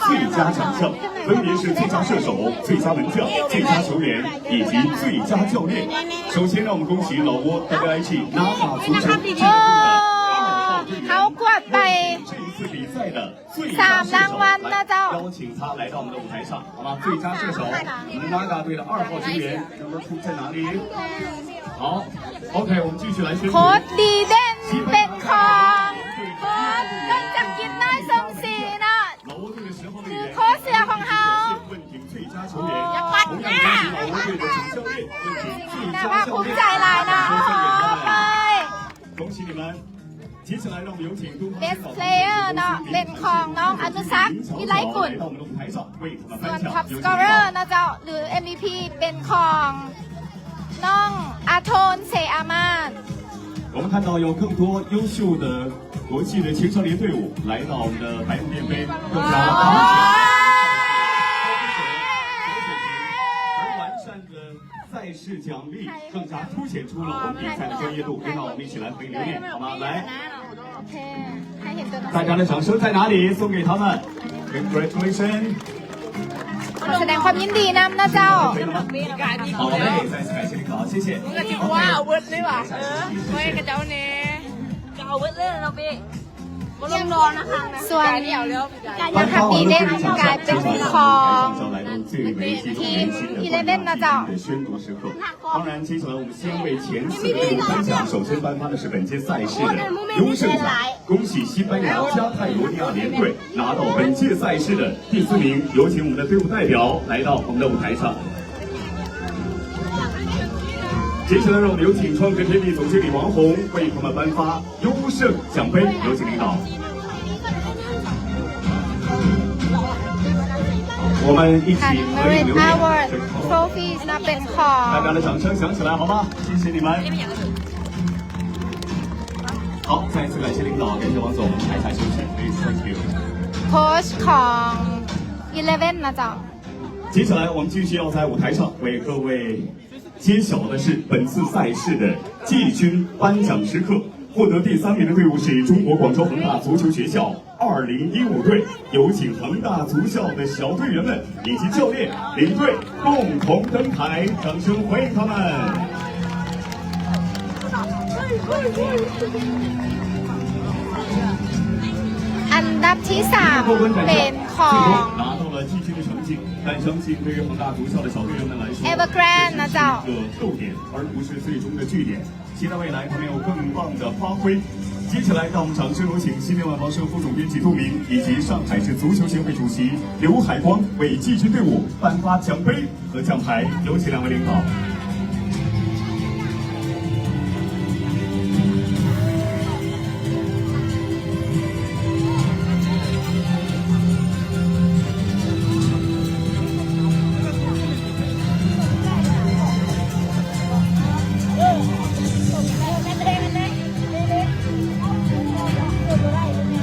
最佳奖项分别是最佳射手、最佳门将、最佳球员以及最佳教练。首先，让我们恭喜老挝 W I G Naga 足球俱乐部的 เฮາກວດໄປ 这一次比赛的 สามລາງວັນນະເຈົ້າ 邀请他来到我们的舞台上，好吗？最佳射手，我们 Naga 队的二号球员，number two 在哪里？好，OK，我们继续来宣布。ໂຄດດີເດັ່ນເປັນຂອງໂຄດ ກົນຈັກກິດ ນ້ອຍ ສົມສີເນາະ ຄືໂຄດເສືອຂອງເຮົາ 最佳球员，同样恭喜老挝队的总教练，最佳教练， ໜ້າພາກພູມໃຈຫຼາຍນະ ໂອ້ຍ 恭喜你们。 Best player ເນາະ ເປັນຂອງນ້ອງອະນຸສັກ ວິໄລກຸນ ສ່ວນ Top scorer ເນາະເຈົ້າ ຫຼື MVP ເປັນຂອງນ້ອງອາໂທນ ເຊອາມານ 我们看到有更多优秀的国际的青少年队伍来到我们的白洋淀杯，更加凸显而完善的 赛事奖励更加凸显出了我们比赛的专业度，让我们一起来回流泪，好吗？来，大家的掌声在哪里？送给他们。Congratulations！ ຂໍສະແດງຄວາມຍິນດີນຳນະເຈົ້າ 好嘞，再次感谢领导，谢谢。 ເອີ ເອົາເບິດເລີຍຫວາ ເອີ ເອົາເບິດເລີຍເນາະພີ່ ບໍ່ລົງນອນນະຄະ ສ່ວນ ຍາງທຳອີເດນ ກາຍເປັນຂອງທີມ Eleven ນະເຈົ້າ 当然，接下来我们先为前四个队伍颁奖。首先颁发的是本届赛事的优胜奖，恭喜西班牙加泰罗尼亚联队拿到本届赛事的第四名。有请我们的队伍代表来到我们的舞台上。接下来，让我们有请创客天地总经理王红为他们颁发 优胜奖杯，有请领导。我们一起合影留念。Trophies ນະເປັນຂອງ 大家的掌声响起来，好吗？谢谢你们。好，再一次感谢领导，感谢王总，我们台下休息，please，thank you。 Coach ຂອງ Eleven ນະເຈົ້າ 接下来，我们继续要在舞台上为各位 揭晓的是本次赛事的季军颁奖时刻。获得第三名的队伍是中国广州恒大足球学校二零一五队，有请恒大足校的小队员们以及教练领队共同登台，掌声欢迎他们。 ອັນດັບທີສາມເປັນຂອງ 拿到了季军的成绩，但相信对于恒大足校的小队员们来说， Evergrande ນະເຈົ້າ 这是一个逗点，而不是最终的句点。期待未来他们有更棒的发挥。接下来，让我们掌声有请西面外报社副总编辑杜明以及上海市足球协会主席刘海光为季军队伍颁发奖杯 和奖牌，有请两位领导。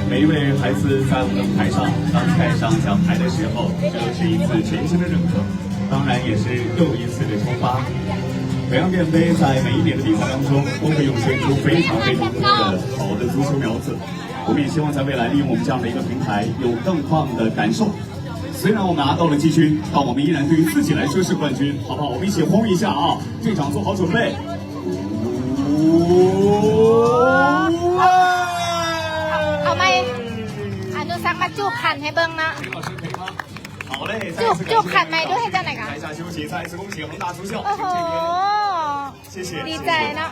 每一位孩子在我们的舞台上，当戴上奖牌的时候，这是一次全新的认可。 当然也是又一次的出发。北洋电杯在每一年的比赛当中，都会涌现出非常非常多的好的足球苗子。我们也希望在未来利用我们这样的一个平台，有更棒的感受。虽然我们拿到了季军，但我们依然对于自己来说是冠军，好不好？我们一起轰一下啊！队长做好准备。 ເອົາໃໝ່ ອະນຸສັກ ມາຈູບຂັນໃຫ້ເບິ່ງນະ 好嘞， ຈູບ 再一次感谢 ຈູບຂັນໃໝ່ດູ ເຮັດຈັ່ງໃດກະ 台下休息，再一次恭喜恒大足校。 ໂອ້ໂຫ 谢谢， ດີໃຈເນາະ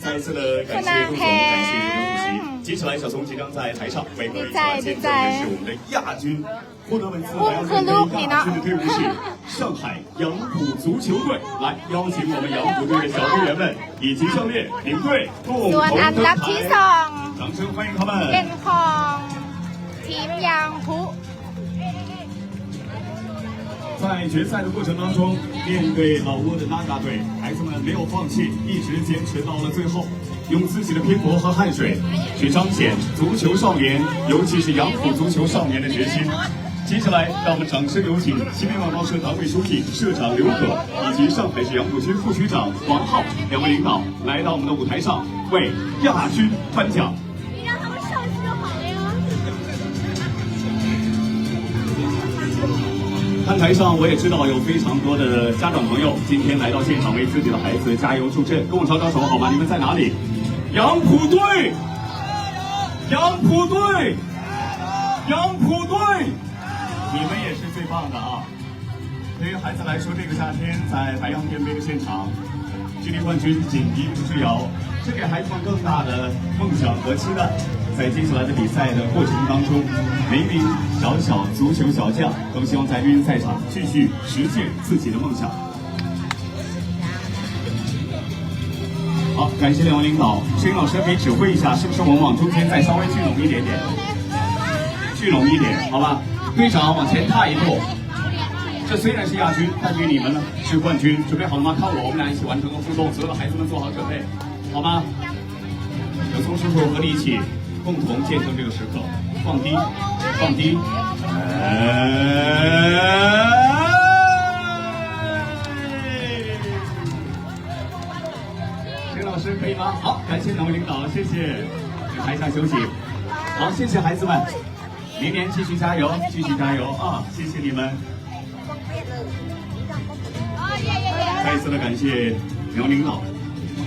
再一次的感谢杜总，感谢刘主席。接下来，小松即将在台上为各位一起来见证的是我们的亚军。 获得本次 อุ้ມ 白洋 คือ 电 杯 ลูกນີ້ເນາະ 亚军的队伍是上海杨浦足球队。来，邀请我们杨浦队的小队员们以及教练领队共同登台。 ສ່ວນອັນດັບທີສອງ 掌声欢迎他们。 ເປັນຂອງທີມຢາງຜູ 在决赛的过程当中，面对老挝的Naga队，孩子们没有放弃，一直坚持到了最后，用自己的拼搏和汗水去彰显足球少年，尤其是杨浦足球少年的决心。接下来，让我们掌声有请西面外报社党委书记、社长刘可以及上海市杨浦区副区长王浩两位领导来到我们的舞台上，为亚军颁奖。 你让他们上去就好了呀。看台上，我也知道有非常多的家长朋友今天来到现场，为自己的孩子加油助阵。跟我招招手好吗？你们在哪里？杨浦队，杨浦队，杨浦队，你们也是最棒的啊！对于孩子来说，这个夏天在白洋淀杯的现场，距离冠军仅一步之遥，这给孩子们更大的梦想和期待。在接下来的比赛的过程当中，每一名小小足球小将都希望在绿茵赛场继续实现自己的梦想。好，感谢两位领导。摄影老师可以指挥一下，是不是我们往中间再稍微聚拢一点点？聚拢一点，好吧？队长往前踏一步。这虽然是亚军，但对你们呢是冠军。准备好了吗？看我，我们俩一起完成个互动，所有的孩子们做好准备，好吗？ 刘聪叔叔和你一起共同见证这个时刻。放低，放低。哎，陈老师可以吗？好，感谢两位领导，谢谢。台下休息。好，谢谢孩子们。 明年继续加油，继续加油啊！谢谢你们。再一次的感谢两位领导。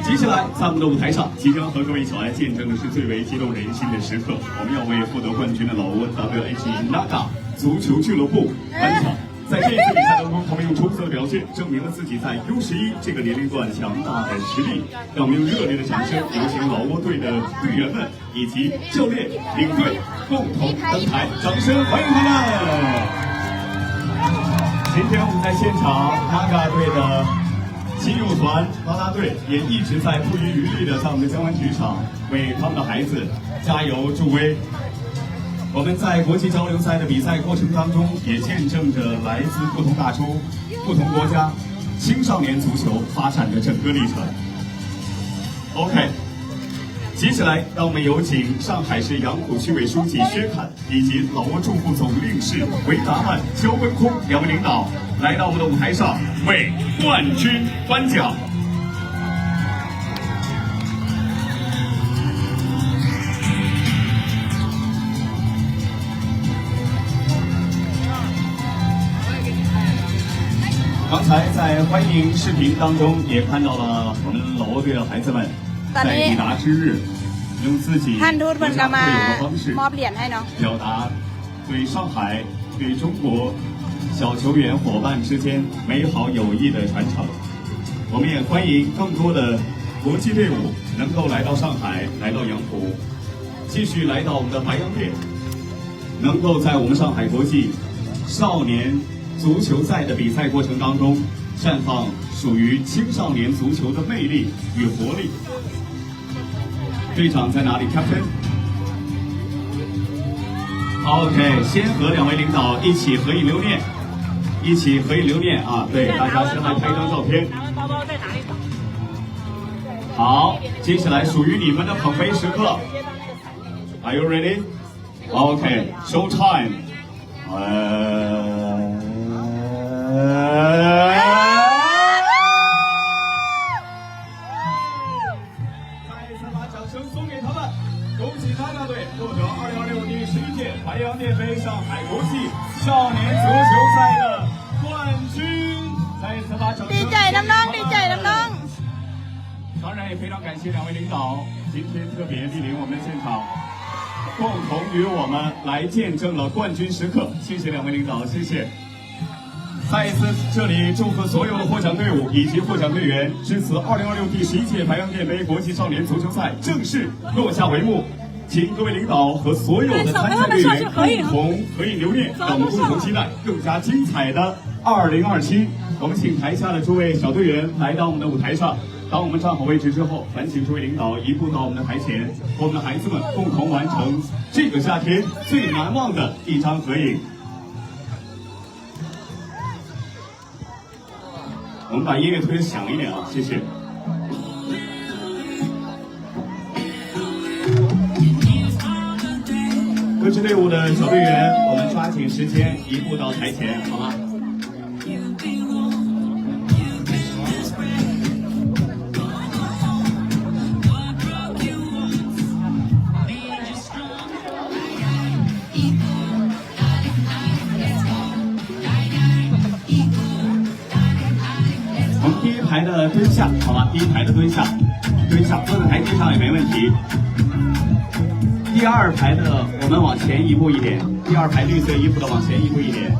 接下来，在我们的舞台上，即将和各位一起来见证的是最为激动人心的时刻。我们要为获得冠军的老挝 W H Naga 足球俱乐部颁奖。在这一次比赛当中，他们用出色的表现证明了自己在U十一这个年龄段强大的实力。让我们用热烈的掌声，有请老挝队的队员们 以及教练领队共同登台，掌声欢迎他们！今天我们在现场，Naga队的亲友团啦啦队也一直在不遗余力地在我们的江湾体育场为他们的孩子加油助威。我们在国际交流赛的比赛过程当中，也见证着来自不同大洲、不同国家青少年足球发展的整个历程。 OK，接下来让我们有请上海市杨浦区委书记薛凯以及老挝驻沪总领事维达曼、焦文空两位领导来到我们的舞台上，为冠军颁奖。刚才在欢迎视频当中也看到了我们老挝队的孩子们 ຕອນນີ້ 在抵达之日，用自己 ທ່ານທູດເພິ່ນກໍມາ 国家特有的方式 ມອບຫຼຽນໃຫ້ເນາະ 表达对上海、对中国小球员伙伴之间美好友谊的传承。我们也欢迎更多的国际队伍能够来到上海，来到杨浦，继续来到我们的白洋淀。 能够在我们上海国际少年足球赛的比赛过程当中，绽放属于青少年足球的魅力与活力。队长在哪里？Captain。OK，先和两位领导一起合影留念，一起合影留念啊！对，大家先来拍一张照片。好，接下来属于你们的捧杯时刻。Are you ready? OK, show time. 再一次把掌声送给他们，恭喜Naga队获得二零二六第十一届白洋淀杯上海国际少年足球赛的冠军。再一次把掌声 ດີໃຈນຳນ້ອງ ດີໃຈນຳນ້ອງ. 当然也非常感谢两位领导今天特别莅临我们的现场，共同与我们来见证了冠军时刻。谢谢两位领导，谢谢。再一次这里祝贺所有的获奖队伍以及获奖队员，至此二零二六第十一届白洋淀杯国际少年足球赛正式落下帷幕。请各位领导和所有的参赛队员共同合影留念，让我们共同期待更加精彩的 二零二七，我们请台下的诸位小队员来到我们的舞台上。当我们站好位置之后，烦请诸位领导移步到我们的台前，和我们的孩子们共同完成这个夏天最难忘的一张合影。我们把音乐推响一点啊，谢谢。 各支队伍的小队员，我们抓紧时间移步到台前，好吗？排的蹲下，好吧，第一排的蹲下，蹲下，坐在台阶上也没问题。第二排的，我们往前移步一点，第二排绿色衣服的往前移步一点，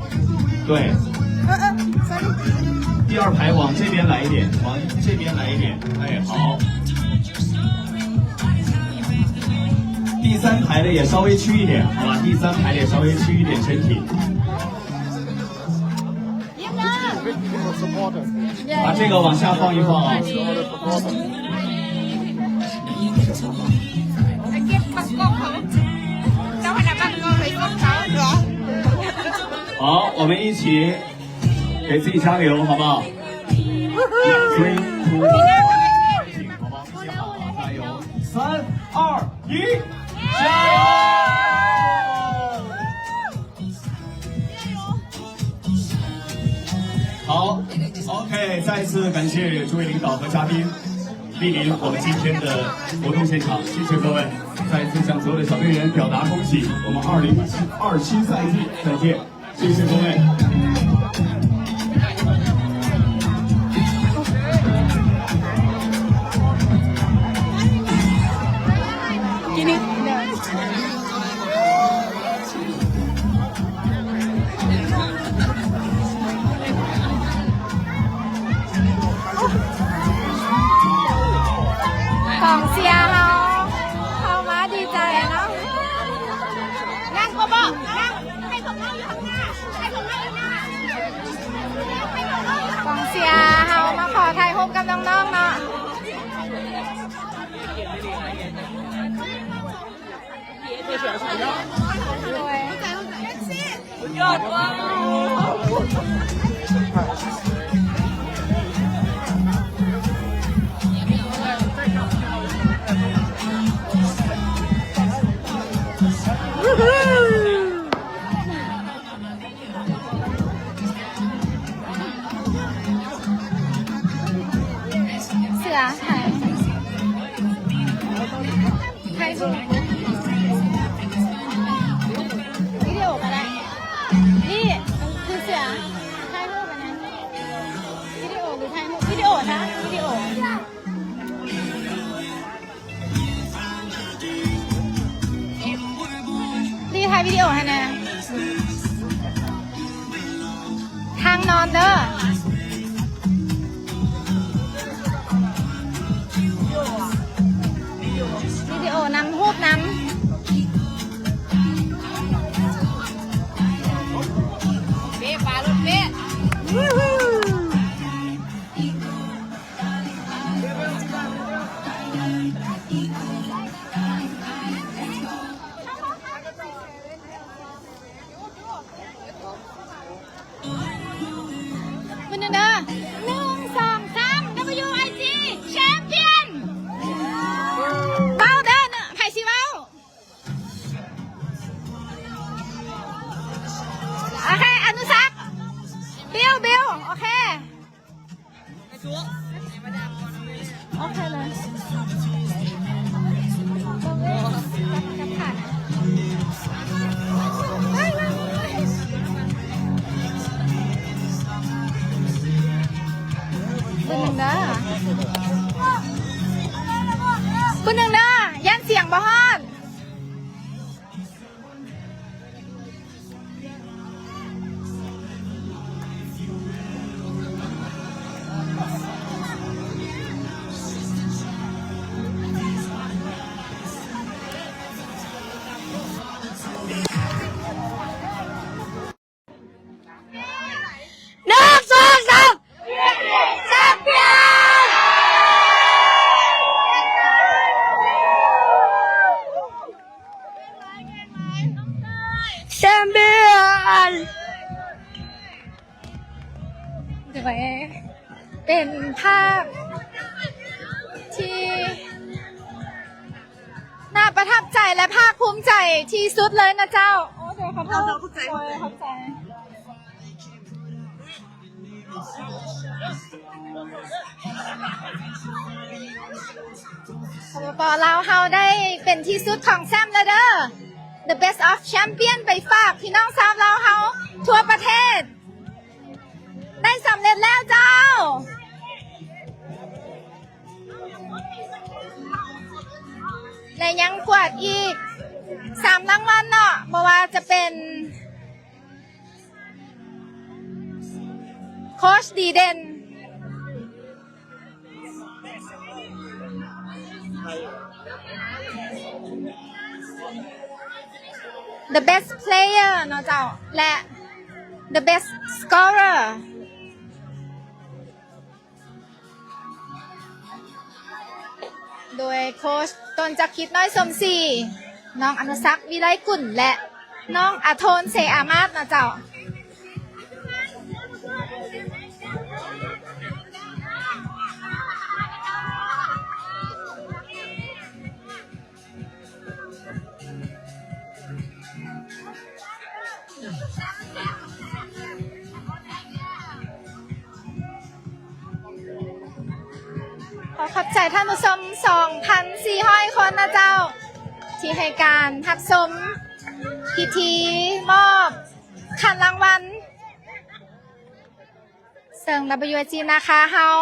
对。呃，呃，sorry。第二排往这边来一点，往这边来一点，哎，好。第三排的也稍微屈一点，好吧，第三排的也稍微屈一点身体。 把这个往下放一放啊。好，我们一起给自己加个油，好不好？Three, two, one，好不好？加油！三、二、一，加油！ 好，OK，再次感谢诸位领导和嘉宾莅临我们今天的活动现场，谢谢各位，再次向所有的小队员表达恭喜，我们二零二七赛季再见，谢谢各位。 ກອງເຊຍເຮົາເຂົ້າມາດີໃຈເນາະ. ນັ່ງກໍບອກ ນັ່ງ ໃຫ້ພວກເຮົາຢູ່ຂ້າງໜ້າ ໃຫ້ພວກເຮົາຢູ່ໜ້າ ໃຫ້ພວກເຮົາຢູ່ຂ້າງໜ້າ. ກອງເຊຍເຮົາມາຂໍຖ່າຍຮູບກັບນ້ອງໆເນາະ. ເສືອ ຖ່າຍ ຖ່າຍຮູບ ວິດີໂອກໍໄດ້. ນີ້ຄືເສືອ ຖ່າຍຮູບອັນນັ້ນ ວິດີໂອຫຼືຖ່າຍຮູບ? ວິດີໂອຊະ ວິດີໂອ. ລີຖ່າຍວິດີໂອໃຫ້ແດ່. ທາງນອນເດີ. ວິດີໂອນຳ ຮູບນຳ. ເປ້ປາລົດເປ້. ມື້ໜຶ່ງເດີ ໜຶ່ງ ສອງ ສາມ WIG champion ເວົ້າເດີ ໃຜຊິເວົ້າ? ໂອເຄ ອະນຸສັກ ບິວ ບິວ ໂອເຄ. ໂອເຄເລີຍ ຜູ້ໜຶ່ງເດີ ຜູ້ໜຶ່ງເດີ ຢ້ານສຽງບໍ່ຮອດ. ໜຶ່ງ ສອງ ສາມ ແຊມປຽນ ແຊມປຽນ ໂດຍເປັນພາບທີ່ໜ້າປະທັບໃຈ ແລະ ພາກພູມໃຈທີ່ສຸດເລີຍນະເຈົ້າ. ໂອ້ ໂດຍ ຂໍໂທດ ເຈົ້າ ເຈົ້າ ເຂົ້າໃຈ ໂດຍ ເຂົ້າໃຈ. ສປປ ລາວເຮົາໄດ້ເປັນທີ່ສຸດຂອງແຊ້ມແລ້ວເດີ The Best of Champion ໄປຝາກພີ່ນ້ອງຊາວລາວເຮົາທົ່ວປະເທດ ໄດ້ສຳເລັດແລ້ວເຈົ້າ. ໂຄດດີເດັ່ນ The best player ເນາະເຈົ້າ ແລະ The best scorer ໂດຍໂຄດຕົ້ນຈັກຄິດ ນ້ອຍສົມສີ, ນ້ອງອະນຸສັກ ວິໄລກຸນ ແລະ ນ້ອງອາໂທນ ເຊອາມາດ ເນາະເຈົ້າ. ຂໍຂອບໃຈທ່ານຜູ້ຊົມ ສອງພັນສີ່ຮ້ອຍຄົນນະເຈົ້າ ທີ່ໃຫ້ການຮັບຊົມພິທີມອບຂັນລາງວັນ ເຊິ່ງ WSG ນາຄາເຮົາ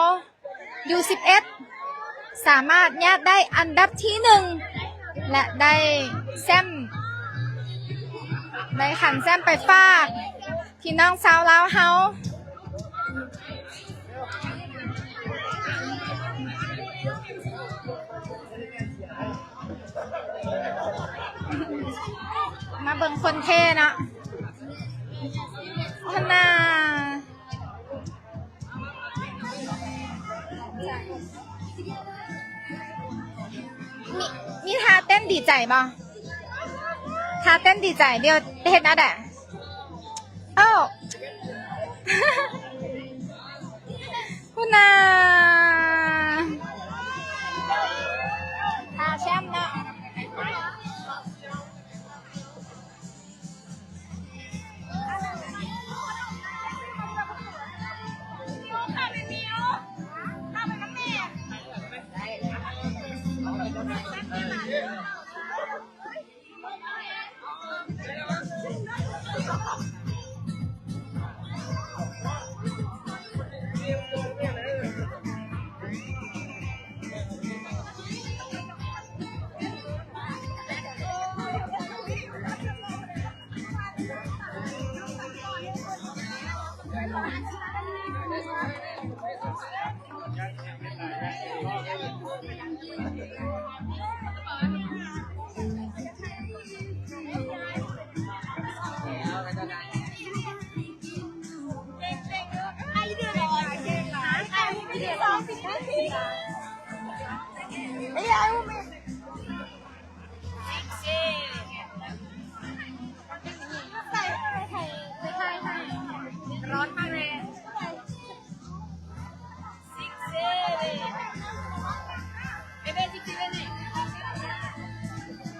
ຢູສິບເອັດ ສາມາດຍາດໄດ້ອັນດັບທີໜຶ່ງ ແລະ ໄດ້ແຊ້ມ ໄດ້ຂັນແຊ້ມໄປຝາກພີ່ນ້ອງຊາວລາວເຮົາ. ມາເບິ່ງຄົນເທ່ເນາະ ຫັ້ນນາ. ມີ ມີທ່າເຕັ້ນດີໃຈບໍ່? ທ່າເຕັ້ນດີໃຈ ດຽວເຮັດແນວໃດ? ໂອ້ ພຸ້ນນາ ທ່າແຊ້ມເນາະ.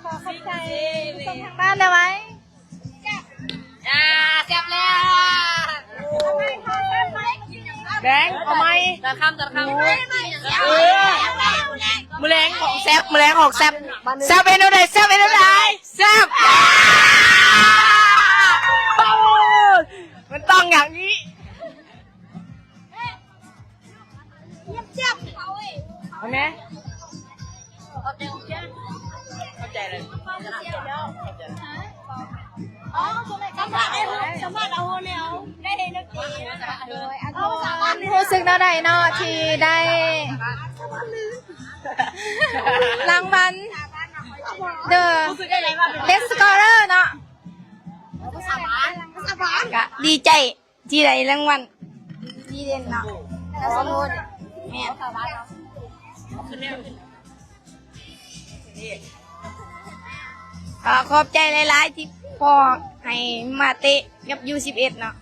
ຂໍຂອບໃຈຜູ້ຊົມທາງບ້ານໄດ້ໄວ. ອ່າ ແຊບແລ້ວ ແບງ ເອົາໃໝ່ ຕອນຄ່ຳ ຕອນຄ່ຳ ມື້ແລງຂອງແຊບ ມື້ແລງຂອງແຊບ ແຊບເປັນແນວໃດ ແຊບເປັນແນວໃດ ແຊບ ມັນຕ້ອງຢ່າງນີ້. ເອົາແມ ຂອບໃຈ ຂອບໃຈເລີຍ ສຳພາດໄອ້ ສຳພາດເອົາແນວ ໄດ້ເຫັນດນຕີ ໂດຍ ຮູ້ສຶກແນວໃດເນາະ ທີ່ໄດ້ລາງວັນ The Best Scorer ເນາະ ກະດີໃຈ ທີ່ໄດ້ລາງວັນດີເດັ່ນເນາະ ແມ່ນ ກໍຂອບໃຈຫຼາຍໆ ທີ່ພໍ່ໃຫ້ມາເຕະກັບ ຢູສິບເອັດ ເນາະ.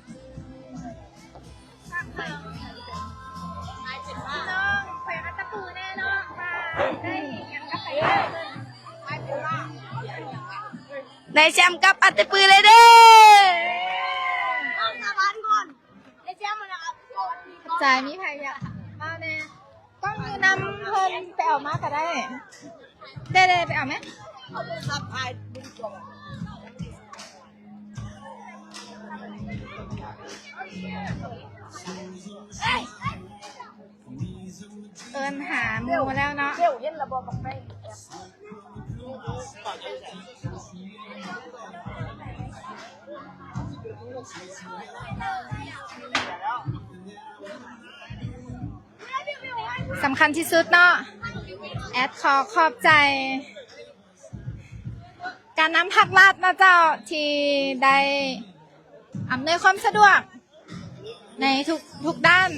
ພີ່ນ້ອງແຂວງອັດຕະປືແນ່ເນາະ ວ່າໄດ້ຫຍັງກັບໄປ ໄດ້ແຊມກັບອັດຕະປືເລີຍເດີ. ຈ່າຍມີໃຜຢາກເວົ້າແນ່? ກ້ອງຢູ່ນຳເພິ່ນ ໄປເອົາມາກໍໄດ້. ເດ້ໆ ໄປເອົາແມ. ເອີ້ນຫາໝູ່ແລ້ວເນາະ. ເຫັນລະບໍ່ບັກແປ້ງ? ເອີ ສຳຄັນທີ່ສຸດເນາະ ແອດຂໍຂອບໃຈການນຳພັກລັດເນາະເຈົ້າ ທີ່ໄດ້ອຳນວຍຄວາມສະດວກ ໃນທຸກ ທຸກດ້ານ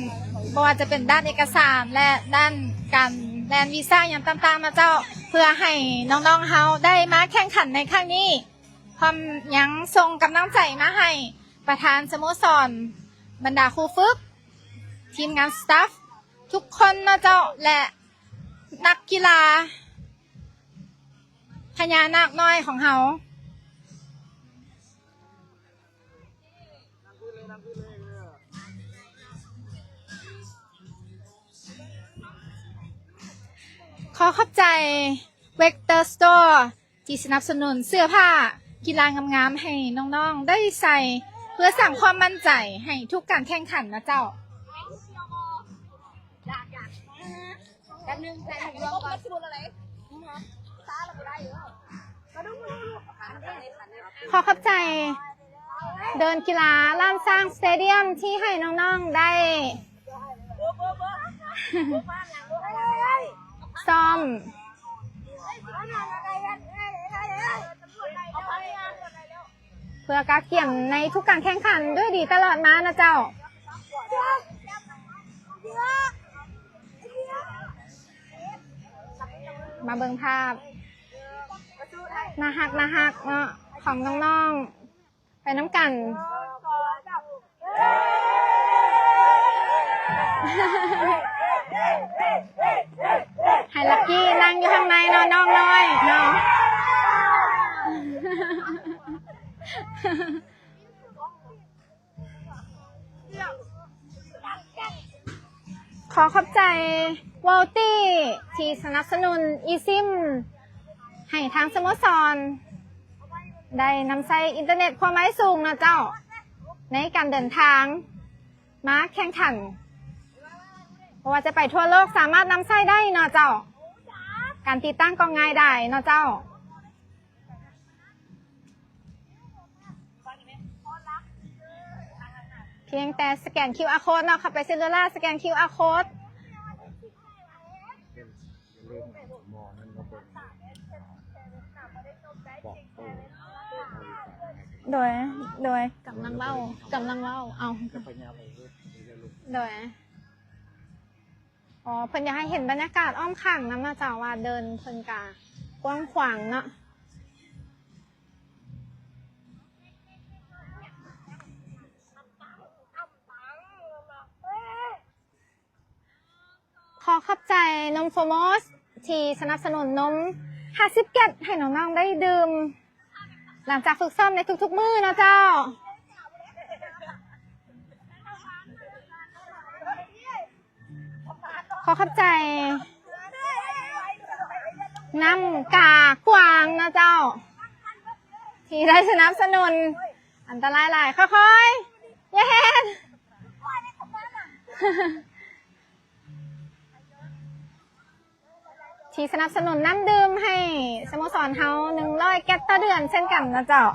ບໍ່ວ່າຈະເປັນດ້ານເອກະສານ ແລະ ດ້ານການແລ່ນວີຊາຫຍັງຕ່າງໆ ນະເຈົ້າ ເພື່ອໃຫ້ນ້ອງໆ ເຮົາໄດ້ມາແຂ່ງຂັນໃນຄັ້ງນີ້ ພ້ອມຍັງສົ່ງກຳລັງໃຈມາໃຫ້ປະທານສະໂມສອນ, ບັນດາຄູຝຶກ, ທີມງານສະຕາຟທຸກຄົນເນາະເຈົ້າ ແລະ ນັກກິລາພະຍານາກນ້ອຍຂອງເຮົາ. ຂໍຂອບໃຈ Vector Store ທີ່ສະໜັບສະໜູນເສື້ອຜ້າກິລາງາມໆ ໃຫ້ນ້ອງໆ ໄດ້ໃສ່ ເພື່ອສ້າງຄວາມໝັ້ນໃຈໃຫ້ທຸກການແຂ່ງຂັນນະເຈົ້າ. ຂໍຂອບໃຈເດີ່ນກິລາລ້ານຊ້າງສະເຕດຽມ ທີ່ໃຫ້ນ້ອງໆ ໄດ້ຊ້ອມ ເພື່ອກະກຽມໃນທຸກການແຂ່ງຂັນດ້ວຍດີຕະຫຼອດມານະເຈົ້າ. ມາເບິ່ງພາບໜ້າຮັກໆ ເນາະ ຂອງນ້ອງໆ ໄປນຳກັນ. ໃຫ້ລັກກີ່ນັ່ງຢູ່ຂ້າງໃນເນາະ ນ້ອງນ້ອຍເນາະ. ຂໍຂອບໃຈ Worldy ທີ່ສະໜັບສະໜູນ eSIM ໃຫ້ທາງສະໂມສອນໄດ້ນຳໃຊ້ອິນເຕີເນັດຄວາມໄວສູງເນາະເຈົ້າ ໃນການເດີນທາງມາແຂ່ງຂັນ ບໍ່ວ່າຈະໄປທົ່ວໂລກສາມາດນຳໃຊ້ໄດ້ເນາະເຈົ້າ. ການຕິດຕັ້ງກໍງ່າຍດາຍເນາະເຈົ້າ. ພຽງແຕ່ສະແກນຄິວອາໂຄດເນາະ ເຂົ້າໄປເຊລລູລາ ສະແກນຄິວອາໂຄດ. ໂດຍ ໂດຍ ກຳລັງເວົ້າ ກຳລັງເວົ້າ ເອົາ ໂດຍ. ອໍ ເພິ່ນຢາກໃຫ້ເຫັນບັນຍາກາດອ້ອມຂ້າງນຳເນາະເຈົ້າ ວ່າເດີ່ນເພິ່ນກະກວ້າງຂວາງເນາະ. ຂໍຂອບໃຈນົມໂຟມອສ ທີ່ສະໜັບສະໜູນນົມຫ້າສິບແກັດໃຫ້ນ້ອງໆ ໄດ້ດື່ມ ຫຼັງຈາກຝຶກຊ້ອມໃນທຸກໆ ມື້ເນາະເຈົ້າ. ຂໍຂອບໃຈນ້ຳກາກວາງນະເຈົ້າ ທີ່ໄດ້ສະໜັບສະໜູນ. ອັນຕະລາຍຫຼາຍ ຄ່ອຍໆ ຢ່າເຮັດ. ທີ່ສະໜັບສະໜູນນ້ຳດື່ມໃຫ້ສະໂມສອນເຮົາ ໜຶ່ງຮ້ອຍແກັດຕໍ່ເດືອນເຊັ່ນກັນນະເຈົ້າ.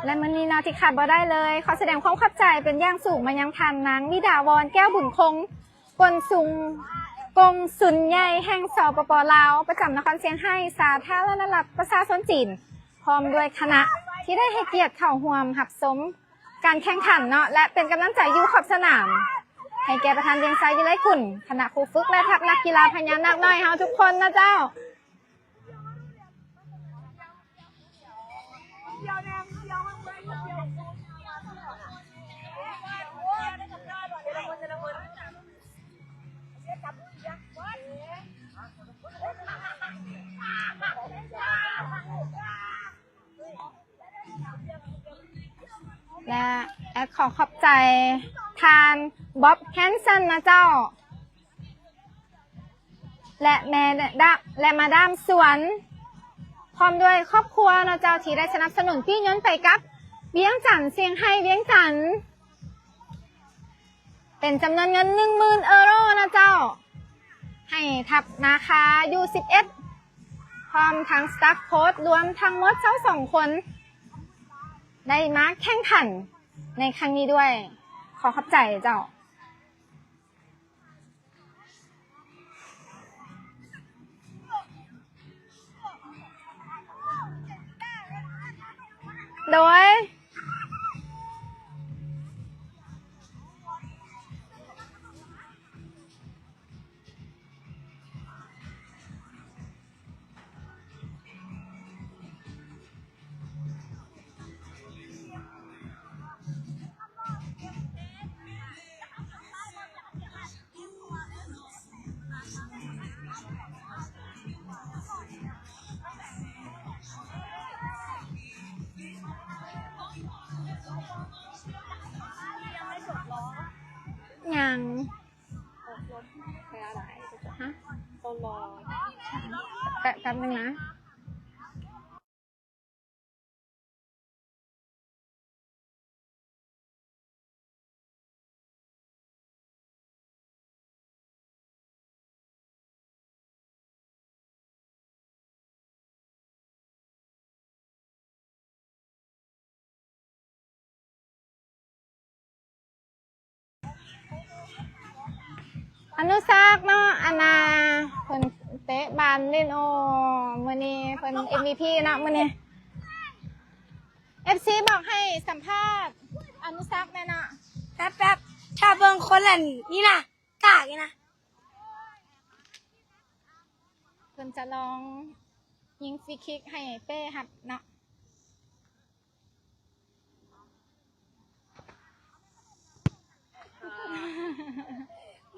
ແລະ ມື້ນີ້ເນາະ ທີ່ຂາດບໍ່ໄດ້ເລີຍ ຂໍສະແດງຄວາມຂອບໃຈເປັນຢ່າງສູງມາຍັງທ່ານນາງ ວິດາວອນ ແກ້ວບຸນຄົງ ກົງສຸນ ກົງສຸນໃຫຍ່ແຫ່ງ ສປປ ລາວ ປະຈຳນະຄອນຊຽງໄຮ້ ສາທາລະນະລັດປະຊາຊົນຈີນ ພ້ອມດ້ວຍຄະນະ ທີ່ໄດ້ໃຫ້ກຽດເຂົ້າຮ່ວມຮັບຊົມການແຂ່ງຂັນເນາະ ແລະ ເປັນກຳລັງໃຈຢູ່ຂອບສະໜາມ ໃຫ້ແກ່ປະທານວຽງໄຊ ວິໄລກຸນ, ຄະນະຄູຝຶກ ແລະ ທັບນັກກິລາພະຍານາກນ້ອຍເຮົາທຸກຄົນນະເຈົ້າ. ແລະ ແອດຂໍຂອບໃຈທ່ານ ບອບ ແຮນສັນ ນະເຈົ້າ ແລະ ແມ່ດາ ແລະ ມາດາມສວນ ພ້ອມດ້ວຍຄອບຄົວເນາະເຈົ້າ ທີ່ໄດ້ສະໜັບສະໜູນປີ້ຍົນໄປກັບວຽງຈັນ ຊຽງໄຮ້ ວຽງຈັນ. ເປັນຈຳນວນເງິນໜຶ່ງໝື່ນເອີໂຣນະເຈົ້າ ໃຫ້ທັບນາຄາຢູສິບເອັດ ພ້ອມທັງສະຕາຟໂຄດ ລວມທັງໝົດຊາວສອງຄົນ ໄດ້ມາແຂ່ງຂັນໃນຄັ້ງນີ້ດ້ວຍ. ຂໍຂອບໃຈເຈົ້າ. ໂດຍ ຍັງ ຮະ ແປັບ ແປັບໜຶ່ງນະ. ອະນຸສັກເນາະ ອັນນ່າ ເພິ່ນເຕະບານຫຼິ້ນ ໂອ້ ມື້ນີ້ເພິ່ນເອັມວີພີເນາະ ມື້ນີ້. ເອັຟຊີບອກໃຫ້ສຳພາດອະນຸສັກແດ່ເນາະ. ແປັບໆ ຖ້າເບິ່ງຄົນນັ້ນນີ້ນະ ກາກຢູ່ນະ. ເພິ່ນຈະລອງຍິງຟຣີຄິກໃຫ້ເປ້ຮັບເນາະ.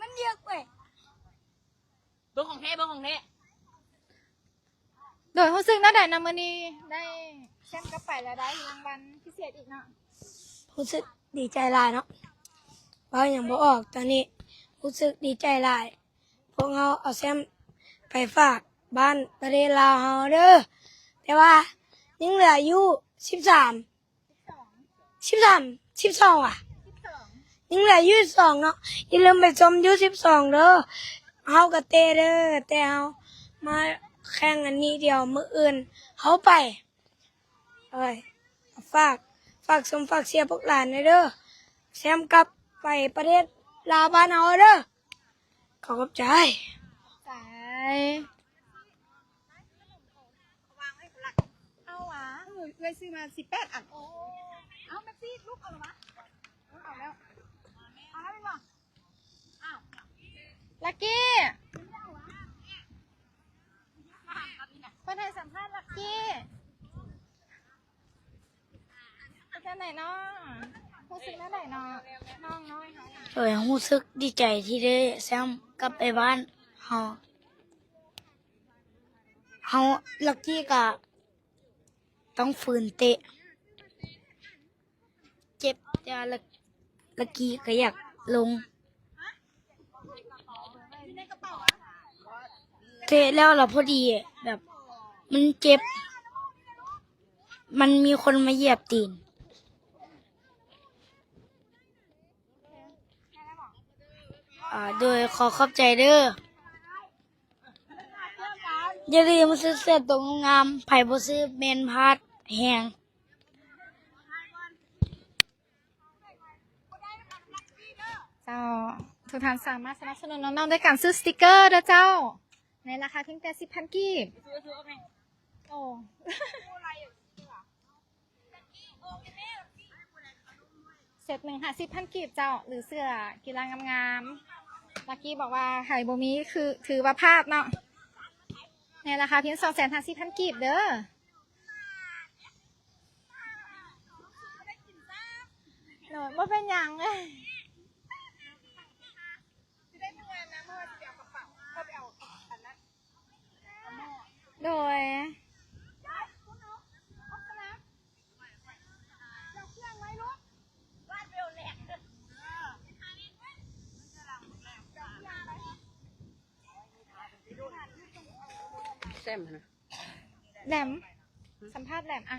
ມັນເຍອະເວີຍ. ເບິ່ງຂອງແທ້ ເບິ່ງຂອງແທ້. ໂດຍ ຮູ້ສຶກແນວໃດນະ ມື້ນີ້ໄດ້ແຊ້ມກັບໄປ ແລ້ວໄດ້ລາງວັນພິເສດອີກເນາະ? ຮູ້ສຶກດີໃຈຫຼາຍເນາະ ເວົ້າຫຍັງບໍ່ອອກຕອນນີ້ ຮູ້ສຶກດີໃຈຫຼາຍ. ພວກເຮົາເອົາແຊ້ມໄປຝາກບ້ານປະເທດລາວເຮົາເດີ້ ແຕ່ວ່າຍັງເຫຼືອຢູ່ສິບສາມ ສິບສາມ ສິບສອງຫວາ ຍັງເຫຼືອຢູ່ສິບສອງເນາະ. ຢ່າລືມໄປຊົມຢູ່ສິບສອງເດີ້ ເຮົາກໍເຕະເດີ້ ແຕ່ເຮົາມາແຂ່ງອັນນີ້ດຽວ ມື້ອື່ນເຮົາໄປ. ເອີຍ ຝາກ ຝາກຊົມຝາກເຊຍພວກຫຼານແດ່ເດີ້ ແຊ້ມກັບໄປປະເທດລາວບ້ານເຮົາເດີ້. ຂໍຂອບໃຈ. ໃຈ ເອົາຫວາ ເອື້ອຍຊື້ມາສິບແປດອັນ. ເອົາແມັກຊີ ລູກເອົາແລ້ວຫວາ ເອົາແລ້ວ ເອົາແລ້ວແມ່ນບໍ່? ອ້າວ ລັກກີ້ ເພິ່ນໃຫ້ສຳພາດລັກກີ້. ເປັນຈັ່ງໃດເນາະ? ຮູ້ສຶກແນວໃດເນາະ? ນ້ອງນ້ອຍເຮົາ ໂດຍ ຮູ້ສຶກດີໃຈທີ່ໄດ້ແຊ້ມກັບໄປບ້ານເຮົາ. ເຮົາ ລັກກີ້ກະຕ້ອງຝືນເຕະ. ເຈັບ ແຕ່ວ່າລັກ ລັກກີ້ກໍຢາກລົງ ເຕະແລ້ວລະພໍດີ ແບບມັນເຈັບ ມັນມີຄົນມາຢຽບຕີນ. ອາ ໂດຍ ຂໍຂອບໃຈເດີ້. ຢ່າລືມຊື້ເສື້ອໂຕງາມໆ ໃຜບໍ່ຊື້ແມ່ນພາດແຮງ. ເຈົ້າ ທຸກທ່ານສາມາດສະໜັບສະໜູນນ້ອງໆ ດ້ວຍການຊື້ສະຕິກເກີເດີ້ເຈົ້າ ໃນລາຄາພຽງແຕ່ສິບພັນກີບ. ໂອ້ ເຊັດໜຶ່ງຫ້າສິບພັນກີບເຈົ້າ ຫຼືເສື້ອກິລາງາມໆ. ລັກກີ້ບອກວ່າໃຜບໍ່ມີຄືຖືວ່າພາດເນາະ ໃນລາຄາພຽງສອງແສນຫ້າສິບພັນກີບເດີ້. ໂດຍ ບໍ່ເປັນຫຍັງ. ໂດຍ ແຊມຫັ້ນນະ ແຫຼມ ສຳພາດແຫຼມ ອະ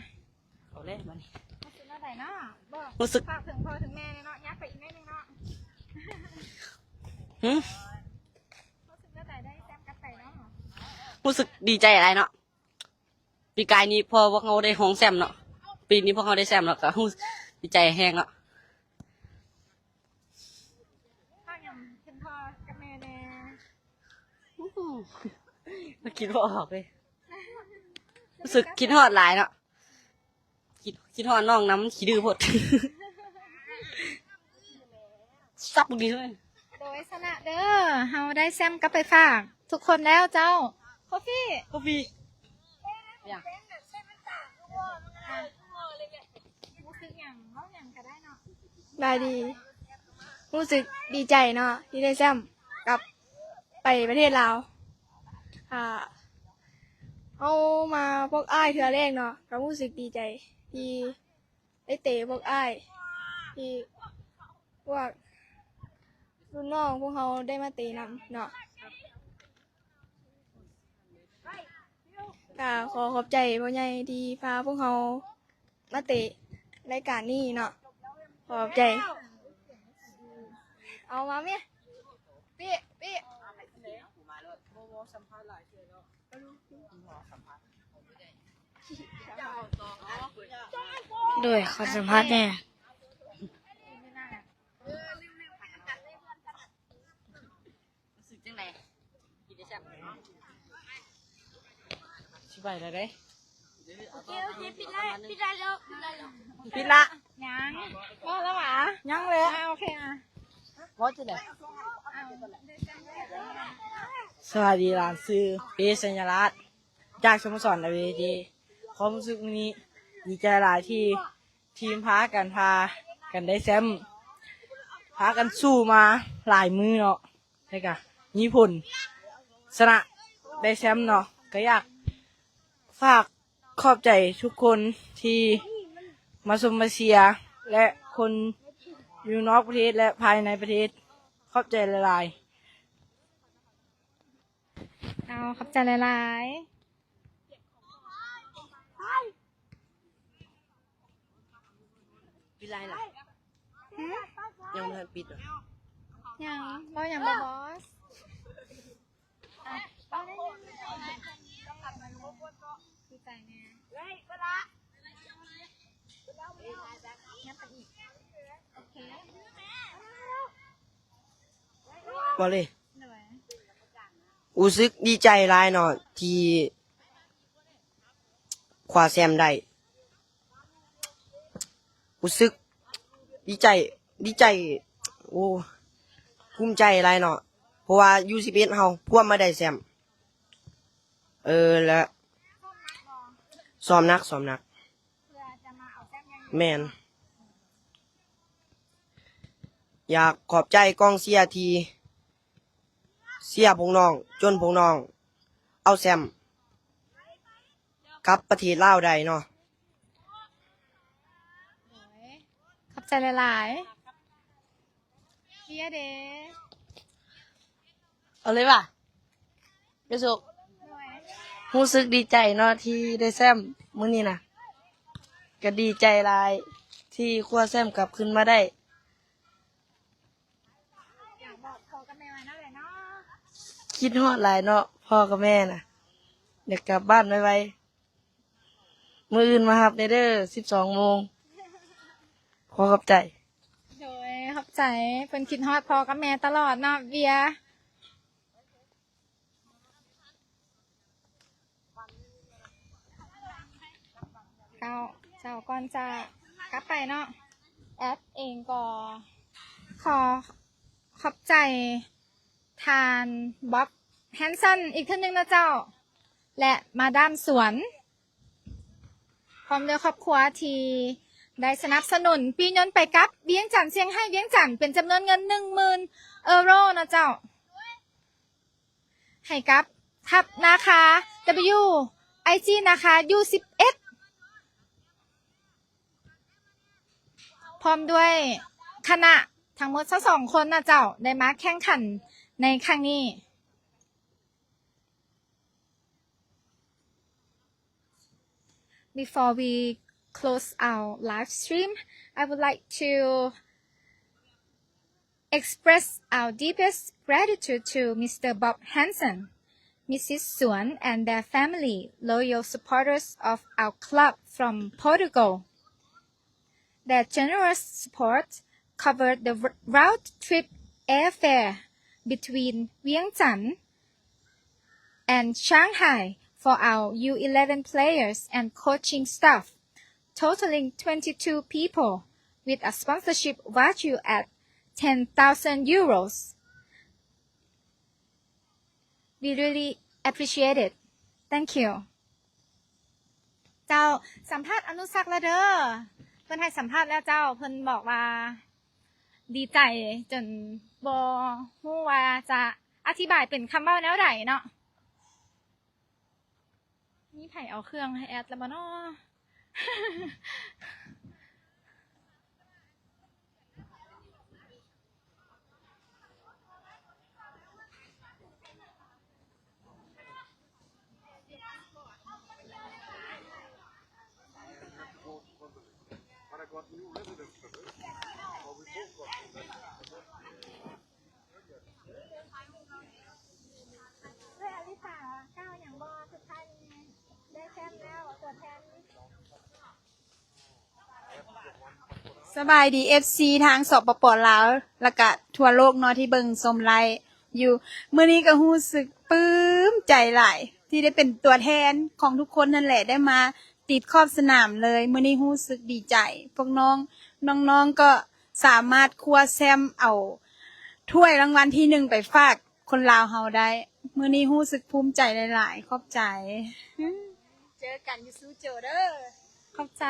ເອົາແລ້ວບັດນີ້ ຮູ້ສຶກແນວໃດເນາະ? ບອກ ຮູ້ສຶກ ຝາກເຖິງພໍ່ເຖິງແມ່ແດ່ເນາະ ຍາກໄປອີກໜ້ອຍໜຶ່ງເນາະ. ຫື? ຮູ້ສຶກແນວໃດໄດ້ແຊມກັບໄປເນາະ? ຮູ້ສຶກດີໃຈຫຼາຍເນາະ. ປີກາຍນີ້ພໍພວກເຮົາໄດ້ຮອງແຊມເນາະ, ປີນີ້ພວກເຮົາໄດ້ແຊມແລ້ວ ກໍຮູ້ສຶກດີໃຈແຮງເນາະ. ເວົ້າຫຍັງເຖິງພໍ່ກັບແມ່ແດ່? ໂອ້ໂຫ ຄິດບໍ່ອອກເລີຍ. ຮູ້ສຶກຄິດຮອດຫຼາຍເນາະ. ຄິດ ຄິດຮອດນ້ອງນຳ, ມັນຂີ້ດື້ໂພດ. ສັບບັກດີເລີຍ. ໂດຍຊະນະເດີ, ເຮົາໄດ້ແຊມກັບໄປຝາກທຸກຄົນແລ້ວເຈົ້າ. ຄອບຟີ້ ຄອບຟີ້ ຫຍັງ? ຮູ້ສຶກຫຍັງ? ເວົ້າຫຍັງກໍໄດ້ເນາະ. ສະບາຍດີ. ຮູ້ສຶກດີໃຈເນາະ ທີ່ໄດ້ແຊມກັບໄປປະເທດລາວ. ອ່າ ເຮົາມາພວກອ້າຍເທື່ອແລກເນາະ ກໍຮູ້ສຶກດີໃຈທີ່ໄດ້ເຕະພວກອ້າຍ ທີ່ພວກລຸ້ນນ້ອງພວກເຮົາໄດ້ມາເຕະນຳເນາະ. ກະຂໍຂອບໃຈພໍ່ໃຫຍ່ທີ່ພາພວກເຮົາມາເຕະລາຍການນີ້ເນາະ. ຂອບໃຈ. ເອົາມາແມ່ ປີ້ ປີ້. ໂດຍ ຂໍສຳພາດແດ່. ຮູ້ສຶກຈັ່ງໃດ? ຊິໄປແລ້ວເດ້. ໂອເຄ ໂອເຄ ປິດໄລ ປິດໄລແລ້ວ ປິດໄລແລ້ວ ປິດລະ. ຍັງ ເວົ້າແລ້ວຫວາ? ຍັງແຫຼະ. ອ່າ ໂອເຄ ອ່ະ ເວົ້າຈັ່ງໃດ? ອ່າ ສະບາຍດີຫຼານ, ຊື່ ເອ ໄຊຍະລາດ ຈາກສະໂມສອນ ແອລ ວີ ເຈ. ຄວາມຮູ້ສຶກມື້ນີ້ດີໃຈຫຼາຍທີ່ທີມພາກັນ ພາກັນໄດ້ແຊ້ມ, ພາກັນສູ້ມາຫຼາຍມື້ເນາະ. ແລ້ວກະມີຜົນຊະນະໄດ້ແຊ້ມເນາະ. ກະຢາກຝາກຂອບໃຈທຸກຄົນທີ່ມາຊົມມາເຊຍ ແລະ ຄົນຢູ່ນອກປະເທດ ແລະ ພາຍໃນປະເທດ. ຂອບໃຈຫຼາຍໆ. ເອົາ ຂອບໃຈຫຼາຍໆ. ປິດໄລລະ? ຫື? ຍັງບໍ່ທັນປິດເນາະ. ຍັງ ເວົ້າຫຍັງບໍ່ບອສ? ອ່ະ ເວົ້າໄດ້ ດີໃຈແນ່. ຍັງໄປອີກ. ໂອເຄ ເວົ້າເລີຍ. ໂດຍ ຮູ້ສຶກດີໃຈຫຼາຍເນາະ ທີ່ຄວ້າແຊ້ມໄດ້. ຮູ້ສຶກດີໃຈ ດີໃຈ ໂອ້ ພູມໃຈຫຼາຍເນາະ ເພາະວ່າ ຢູສິບເອັດ ເຮົາພວມມາໄດ້ແຊ້ມ. ເອີ ແລະ ຊ້ອມໜັກ ຊ້ອມໜັກ. ແມ່ນ. ຢາກຂອບໃຈກອງເຊຍທີ່ ເຊຍພວກນ້ອງ ຈົນພວກນ້ອງເອົາແຊ້ມກັບປະເທດລາວໄດ້ເນາະ. ໂດຍ ຂອບໃຈຫຼາຍໆ. ເຊຍເດ. ເອົາເລີຍຫວາ? ໄປສຸກ. ໂດຍ ຮູ້ສຶກດີໃຈເນາະ ທີ່ໄດ້ແຊ້ມມື້ນີ້ນະ. ກະດີໃຈຫຼາຍທີ່ຄວ້າແຊ້ມກັບຄືນມາໄດ້. ຢາກບອກພໍ່ກັບແມ່ວ່າແນວໃດເນາະ? ຄິດຮອດຫຼາຍເນາະ ພໍ່ກັບແມ່ນະ. ຢາກກັບບ້ານໄວໆ. ມື້ອື່ນມາຮັບແດ່ເດີ ສິບສອງໂມງ. ຂໍຂອບໃຈ. ໂດຍ ຂອບໃຈ. ເພິ່ນຄິດຮອດພໍ່ກັບແມ່ຕະຫຼອດເນາະ ເວຍ. ເຈົ້າ ເຈົ້າ ກ່ອນຈະກັບໄປເນາະ ແອັດເອງກໍຂໍຂອບໃຈທ່ານ ບອບ ແຮນສັນ ອີກເທື່ອໜຶ່ງເນາະເຈົ້າ ແລະ ມາດາມສວນ ພ້ອມດ້ວຍຄອບຄົວທີ່ໄດ້ສະໜັບສະໜູນປີ້ຍົນໄປກັບວຽງຈັນ ຊຽງໄຮ້ ວຽງຈັນ ເປັນຈຳນວນເງິນໜຶ່ງໝື່ນເອີໂຣເນາະເຈົ້າ. ໃຫ້ກັບທັບນາຄາ ດັບເບິນຢູ ໄອຈີ ນາຄາ ຢູສິບເອັດ ພ້ອມດ້ວຍຄະນະທັງໝົດຊາວສອງຄົນນະເຈົ້າ ໄດ້ມາແຂ່ງຂັນໃນຄັ້ງນີ້. Before we close our live stream, I would like to express our deepest gratitude to Mister Bob Hansen, Missus Suan, and their family, loyal supporters of our club from Portugal. Their generous support covered the r-, round trip airfare between Vientiane and Shanghai for our U eleven players and coaching staff, totaling twenty-two people, with a sponsorship value at ten thousand euros. We really appreciate it. Thank you. ເຈົ້າ ສຳພາດອະນຸສັກແລ້ວເດີ. ເພິ່ນໃຫ້ສຳພາດແລ້ວເຈົ້າ. ເພິ່ນບອກວ່າດີໃຈຈົນບໍ່ຮູ້ວ່າຈະອະທິບາຍເປັນຄຳເວົ້າແນວໃດເນາະ. ມີໃຜເອົາເຄື່ອງໃຫ້ແອັດແລ້ວບໍ່ນໍ? ເອື້ອຍອາລິສາ ກ່າວຫຍັງບໍ່? ສຸດທ້າຍນີ້ໄດ້ແຊ້ມແລ້ວ ຕົວແທນ. ສະບາຍດີ ເອັຟຊີ ທາງ ສປປ ລາວ ແລ້ວກະທົ່ວໂລກເນາະ ທີ່ເບິ່ງຊົມໄລຟ໌ຢູ່. ມື້ນີ້ກໍຮູ້ສຶກປຶ້ມໃຈຫຼາຍ ທີ່ໄດ້ເປັນຕົວແທນຂອງທຸກຄົນນັ້ນແຫຼະ ໄດ້ມາ ຕິດຂອບສະໜາມເລີຍ. ມື້ນີ້ຮູ້ສຶກດີໃຈ ພວກນ້ອງ ນ້ອງໆກໍສາມາດຄວ້າແຊ້ມເອົາຖ້ວຍລາງວັນທີໜຶ່ງໄປຝາກຄົນລາວເຮົາໄດ້. ມື້ນີ້ຮູ້ສຶກພູມໃຈຫຼາຍໆ. ຂອບໃຈ. ເຈີກັນຢູ່ຊູໂຈເດີ. ຂອບໃຈ.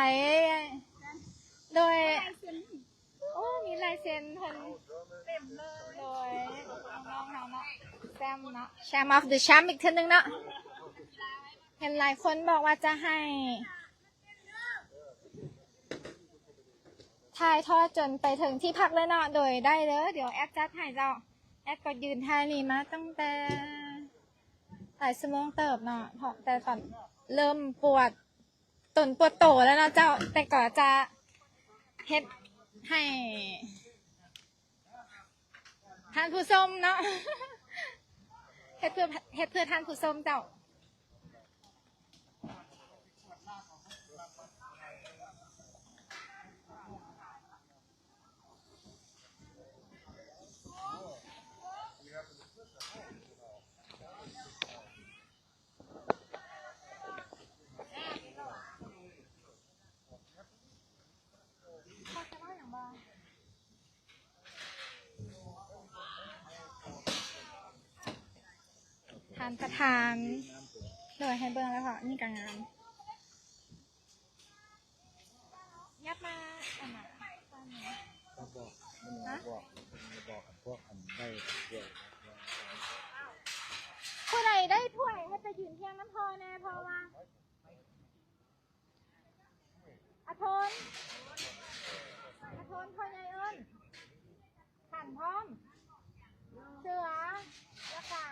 ໂດຍ ໂອ້ ມີລາຍເຊັນເພິ່ນເຕັມເລີຍ. ໂດຍ ນ້ອງໆເຮົາເນາະ ແຊ້ມເນາະ Champ of the Champ ອີກເທື່ອໜຶ່ງເນາະ. ເຫັນຫຼາຍຄົນບອກວ່າຈະໃຫ້ຖ່າຍທອດຈົນໄປເຖິງທີ່ພັກເລີຍເນາະ. ໂດຍ ໄດ້ເດີ ດຽວແອັດຈັດໃຫ້ເຈົ້າ. ແອັດກໍຢືນຖ່າຍນີ້ມາຕັ້ງແຕ່ຫຼາຍຊົ່ວໂມງເຕີບເນາະ ເພາະແຕ່ຕອນເລີ່ມປວດ ຕົນປວດໂຕແລ້ວເນາະເຈົ້າ, ແຕ່ກໍຈະເຮັດໃຫ້ທ່ານຜູ້ຊົມເນາະ, ເຮັດເພື່ອ ເຮັດເພື່ອທ່ານຜູ້ຊົມເຈົ້າ. ທ່ານປະທານ ໂດຍ ໃຫ້ເບິ່ງແລ້ວເພາະນີ້ກໍງາມ. ຍັບມາອັນນັ້ນ ບອກ ຮະ? ບອກ ບອກພວກອັນໄດ້ຖ້ວຍ ຜູ້ໃດໄດ້ຖ້ວຍໃຫ້ໄປຢືນທຽງນຳພໍ່ແດ່ ເພາະວ່າ ອາທົນ ອາທົນ ພໍ່ໃຫຍ່ເອີ້ນ ຂັນພ້ອມ ເສືອ ລະກາ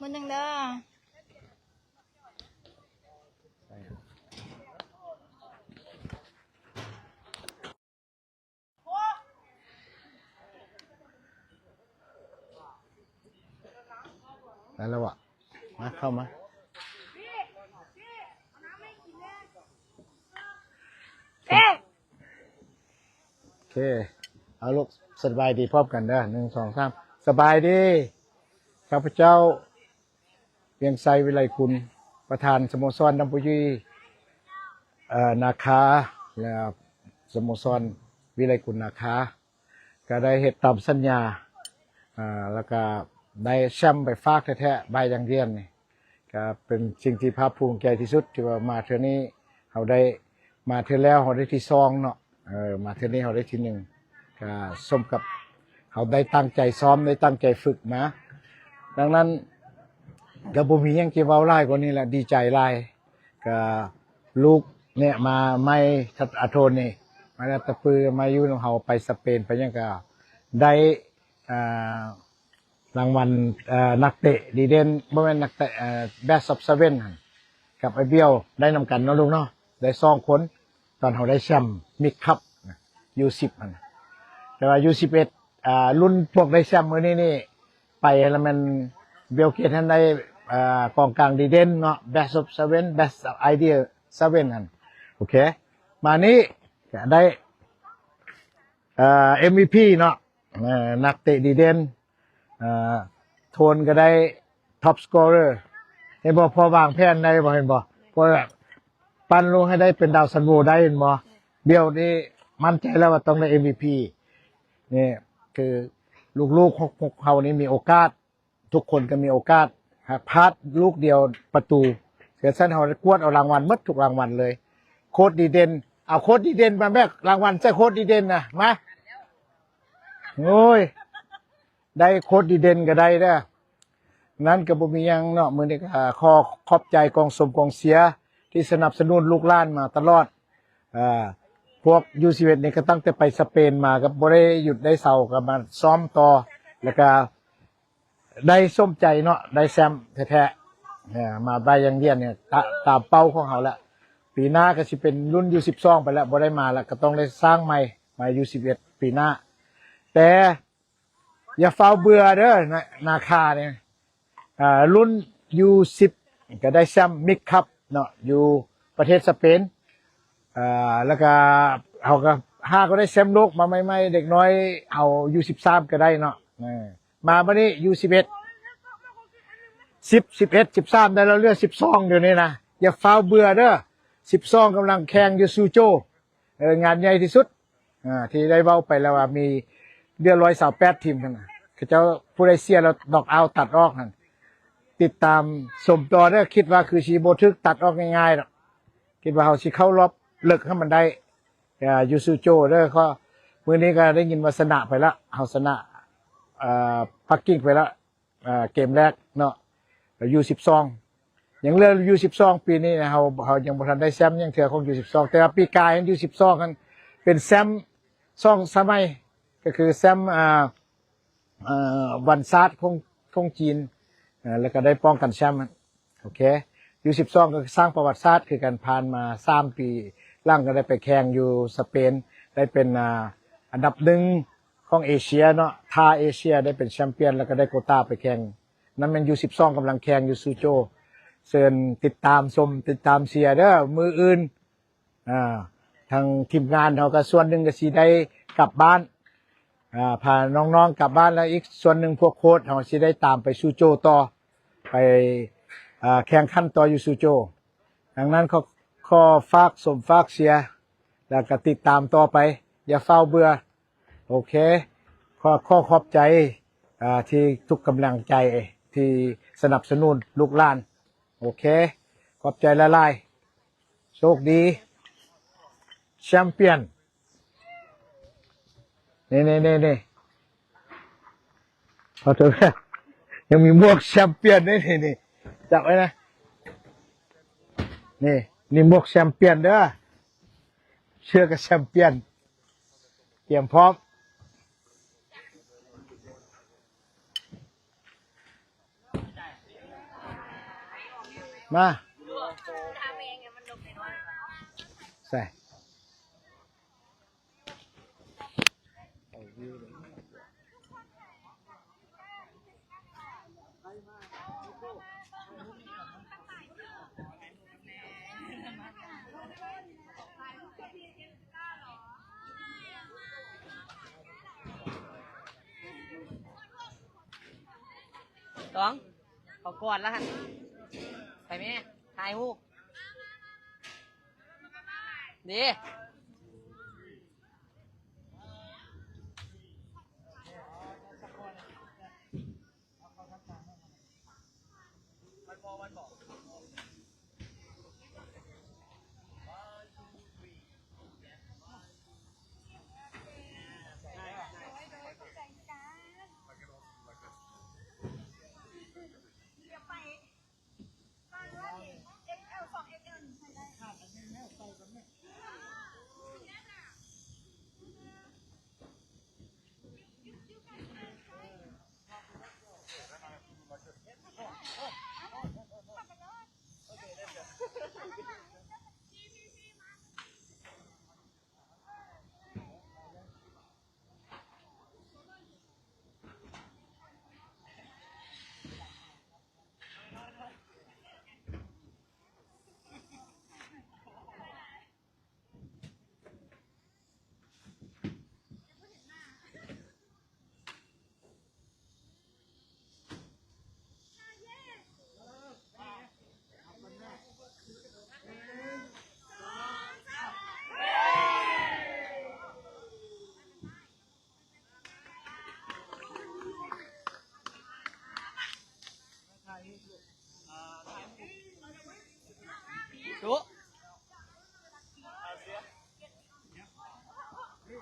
ມື້ໜຶ່ງເດີ. ໄດ້ແລ້ວຫວາ? ມາ ເຂົ້າມາ. ໂອເຄ. ເອົາລູກ ສະບາຍດີພ້ອມກັນເດີ ໜຶ່ງ ສອງ ສາມ ສະບາຍດີ. ຂ້າພະເຈົ້າ ວຽງໄຊ ວິໄລກຸນ ປະທານສະໂມສອນນ້ຳຜູ້ຢີ ເອີ ນາຄາ ແລະ ສະໂມສອນວິໄລກຸນນາຄາ ກະໄດ້ເຮັດຕາມສັນຍາ ເອີ ແລ້ວກະໄດ້ແຊ້ມໄປຝາກແທ້ໆ ບາຍຢາງຢຽນນີ້ ກະເປັນສິ່ງທີ່ພາກພູມໃຈທີ່ສຸດ ທີ່ວ່າມາເທື່ອນີ້ເຮົາໄດ້ ມາເທື່ອແລ້ວເຮົາໄດ້ທີສອງເນາະ ເອີ ມາເທື່ອນີ້ເຮົາໄດ້ທີໜຶ່ງ ກະສົມກັບເຮົາໄດ້ຕັ້ງໃຈຊ້ອມ ໄດ້ຕັ້ງໃຈຝຶກມາ. ດັ່ງນັ້ນ ກະບໍ່ມີຫຍັງທີ່ເວົ້າຫຼາຍກວ່ານີ້ແຫຼະ ດີໃຈຫຼາຍ. ກະລູກເນຍມາໃໝ່ ອາໂທນນີ້ ມາແລ້ວຕະປື ມາຢູ່ນຳເຮົາ ໄປສະເປນ ໄປຫຍັງ ກະໄດ້ ອ່າ ລາງວັນ ເອີ ນັກເຕະດີເດັ່ນ ບໍ່ແມ່ນນັກເຕະ ເອີ Best of Seven ຫັ້ນ ກັບໄອ້ບຽວ ໄດ້ນຳກັນເນາະລູກເນາະ ໄດ້ສອງຄົນ ຕອນເຮົາໄດ້ແຊ້ມມິກຄັບ ຢູສິບຫັ້ນ. ແຕ່ວ່າຢູສິບເອັດ ອ່າ ລຸ້ນພວກໄດ້ແຊ້ມມື້ນີ້ນີ້ ໄປຫັ້ນລະແມ່ນ ບຽວເກດຫັ້ນໄດ້ ອ່າ ກອງກາງດີເດັ່ນເນາະ Best of Seven Best Idea Seven ຫັ້ນ ໂອເຄ ມານີ້ກະໄດ້ ເອີ ເອັມວີພີເນາະ ເອີ ນັກເຕະດີເດັ່ນ ເອີ ໂທນກະໄດ້ Top Scorer ເຫັນບໍ່ ພໍວາງແຜນໄດ້ບໍ່ ເຫັນບໍ່ ພໍປັ່ນລົງໃຫ້ໄດ້ເປັນດາວຊັນໂວໄດ້ ເຫັນບໍ່. ດຽວນີ້ໝັ້ນໃຈແລ້ວວ່າຕ້ອງໄດ້ເອັມວີພີ ນີ້ຄືລູກໆຂອງພວກເຮົານີ້ມີໂອກາດ ທຸກຄົນກະມີໂອກາດ ຫາກພາດລູກດຽວປະຕູ ເທື່ອຊັ້ນເຮົາກວດເອົາລາງວັນໝົດທຸກລາງວັນເລີຍ. ໂຄດດີເດັ່ນ ເອົາໂຄດດີເດັ່ນມາແບກລາງວັນໃສ່ໂຄດດີເດັ່ນນະ ມາ ໂອ້ຍ ໄດ້ໂຄດດີເດັ່ນກະໄດ້ເດີ. ນັ້ນກະບໍ່ມີຫຍັງເນາະ ມື້ນີ້ກະຂໍຂອບໃຈກອງຊົມກອງເຊຍທີ່ສະໜັບສະໜູນລູກຫຼານມາຕະຫຼອດ. ເອີ ພວກຢູສິບເອັດນີ້ກະຕັ້ງແຕ່ໄປສະເປນມາ ກະບໍ່ໄດ້ຢຸດໄດ້ເຊົາ ກະມາຊ້ອມຕໍ່ ແລ້ວກະໄດ້ສົມໃຈເນາະ ໄດ້ແຊ້ມແທ້ໆ ເອີ ມາໄດ້ຢ່າງດຽວນີ້ ຕາ ຕາມເປົ້າຂອງເຮົາແຫຼະ. ປີໜ້າກະຊິເປັນລຸ້ນຢູສິບສອງໄປແລ້ວ ບໍ່ໄດ້ມາແລ້ວ ກະຕ້ອງໄດ້ສ້າງໃໝ່ ມາຢູສິບເອັດປີໜ້າ. ແຕ່ ຢ່າຟ້າວເບື່ອເດີ ນາ ນາຄານີ້ ອ່າ ລຸ້ນຢູສິບກະໄດ້ແຊ້ມມິກຄັບເນາະ ຢູ່ປະເທດສະເປນ ອ່າ ແລ້ວກະເຮົາກະຫາກະໄດ້ແຊ້ມໂລກມາໃໝ່ໆ ເດັກນ້ອຍເອົາຢູສິບສາມກະໄດ້ເນາະ ເອີ ມາບັດນີ້ຢູສິບເອັດ ສິບ ສິບເອັດ ສິບສາມ ໄດ້ແລ້ວ ເຫຼືອສິບສອງດຽວນີ້ນະ ຢ່າຟ້າວເບື່ອເດີ ສິບສອງກຳລັງແຂ່ງຢູ່ຊູໂຈ ເອີ ງານໃຫຍ່ທີ່ສຸດ ອ່າ ທີ່ໄດ້ເວົ້າໄປແລ້ວວ່າມີເຫຼືອຮ້ອຍຊາວແປດທີມຫັ້ນນະ ເຂົາເຈົ້າຜູ້ໃດເສຍແລ້ວນັອກເອົາຕັດອອກຫັ້ນ ຕິດຕາມຊົມຕໍ່ເດີ ຄິດວ່າຄືຊິບໍ່ຖືກຕັດອອກງ່າຍໆດອກ ຄິດວ່າເຮົາຊິເຂົ້າລອບເລິກໃຫ້ມັນໄດ້ ອ່າ ຢູຊູໂຈເດີ ເພາະມື້ນີ້ກະໄດ້ຍິນວ່າຊະນະໄປລະ ເຮົາຊະນະ ເອີ ປັກກິ່ງໄປລະ ອ່າ ເກມແລກເນາະ ຢູສິບສອງ ຍັງເຫຼືອຢູສິບສອງ ປີນີ້ເຮົາ ເຮົາຍັງບໍ່ທັນໄດ້ແຊ້ມຫຍັງເທື່ອຂອງຢູສິບສອງ ແຕ່ວ່າປີກາຍຫັ້ນຢູສິບສອງຫັ້ນເປັນແຊ້ມສອງສະໄໝ ກະຄືແຊ້ມ ອ່າ ເອີ ວັນຊາດຂອງ ຂອງຈີນ ເອີ ແລ້ວກະໄດ້ປ້ອງກັນແຊ້ມ ໂອເຄ ຢູສິບສອງກະສ້າງປະຫວັດສາດຄືກັນ ຜ່ານມາສາມປີຫຼັງກະໄດ້ໄປແຂ່ງຢູ່ສະເປນ ໄດ້ເປັນ ອ່າ ອັນດັບໜຶ່ງຂອງເອເຊຍເນາະ ທ້າເອເຊຍ ໄດ້ເປັນແຊັມປຽນ ແລ້ວກະໄດ້ໂກຕາໄປແຂ່ງ ນັ້ນແມ່ນຢູສິບສອງກຳລັງແຂ່ງຢູ່ຊູໂຈ ເຊີນຕິດຕາມຊົມ ຕິດຕາມເຊຍເດີ ມື້ອື່ນ ອ່າ ທາງທີມງານເຮົາກະສ່ວນໜຶ່ງກະຊິໄດ້ກັບບ້ານ ອ່າ ພານ້ອງໆກັບບ້ານ ແລະ ອີກສ່ວນໜຶ່ງພວກໂຄດເຮົາຊິໄດ້ຕາມໄປຊູໂຈຕໍ່ ໄປ ອ່າ ແຂ່ງຂັນຕໍ່ຢູ່ຊູໂຈ. ດັ່ງນັ້ນ ຂໍ ຂໍຝາກຊົມຝາກເຊຍ ແລ້ວກະຕິດຕາມຕໍ່ໄປ ຢ່າຟ້າວເບື່ອ. ໂອເຄ ຂໍ ຂໍຂອບໃຈ ອ່າ ທີ່ທຸກກຳລັງໃຈທີ່ສະໜັບສະໜູນລູກຫຼານ. ໂອເຄ ຂອບໃຈຫຼາຍໆ ໂຊກດີ ແຊັມປຽນ ນີ້ໆໆ ຂໍໂທດ ຍັງມີໝວກແຊັມປຽນເດ້ນີ້ ນີ້ ຈັບໄວ້ນະ ນີ້ ນີ້ໝວກແຊັມປຽນເດີ ເສື້ອກະແຊັມປຽນ ກຽມພ້ອມ ມາ ໃສ່. ສອງ ເຂົ້າກອດລະຫັ້ນ ໄປແມ່ ຖ່າຍຮູບ ເດ້.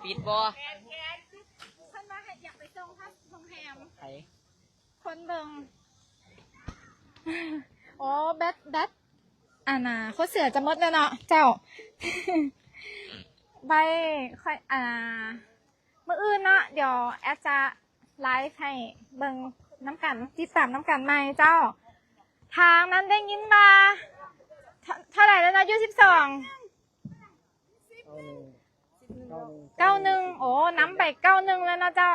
ปิดบ่? แขน แขน เพิ่นว่าให้อยากไปส่งฮอดโรงแรม ไผ? คนเบิ่ง โอ้ แบต แบต อันน่ะ โคเสือจะหมดแล้วเนาะเจ้า ไว้ค่อย อ่า มื้ออื่นเนาะ เดี๋ยวแอดจะไลฟ์ให้เบิ่งนำกัน ติดตามนำกันใหม่เจ้า ทางนั้นได้ยินว่า เท่า เท่าไหร่แล้วเนาะ อยู่ สิบสอง เก้าหนึ่ง โอ้ นำไป เก้าหนึ่ง แล้วเนาะเจ้า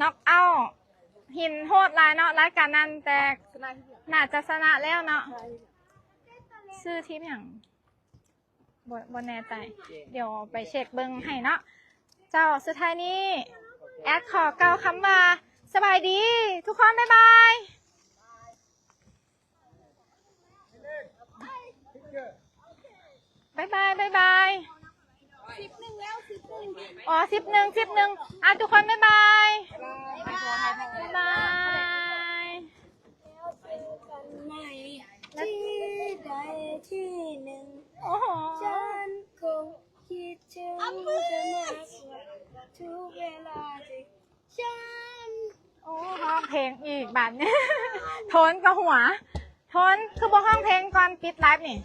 น็อกเอาต์ หินโหดหลายเนาะ รายการนั้น แต่น่าจะชนะแล้วเนาะ ชื่อทีมหยัง บ่ บ่แน่ใจ เดี๋ยวไปเช็คเบิ่งให้เนาะ เจ้า สุดท้ายนี้ แอดขอกล่าวคำว่า สบายดี ทุกคน บ๊ายบาย บ๊ายบาย บ๊ายบาย สิบหนึ่งแล้ว สิบหนึ่ง อ๋อ สิบหนึ่ง สิบหนึ่ง อ่ะ ทุกคน บ๊ายบาย บ๊ายบาย แล้วเจอกันใหม่ที่ใดที่หนึ่ง โอ้โห ฉันคงคิดถึงเธอมากกว่าทุกเวลาที่ โอ้ ร้องเพลงอีกบาดนี้ โทนก็หัว โทนคือบ่ร้องเพลงก่อนปิดไลฟ์นี่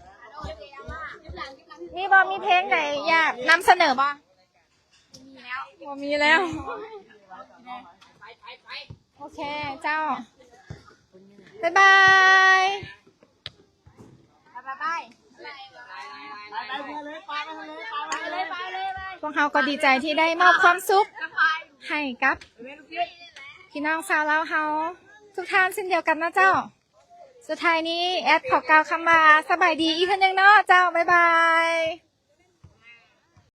มีบ่ มีเพลงใดอยากนำเสนอบ่? บ่มีแล้ว โอเคเจ้า บ๊ายบาย พวกเราก็ดีใจที่ได้มอบความสุขให้กับพี่น้องชาวลาวเราทุกท่านเช่นเดียวกันนะเจ้า สุดท้ายนี้แอดขอกล่าวคำว่าสบายดีอีกเทื่อหนึ่งเนาะเจ้า บ๊ายบาย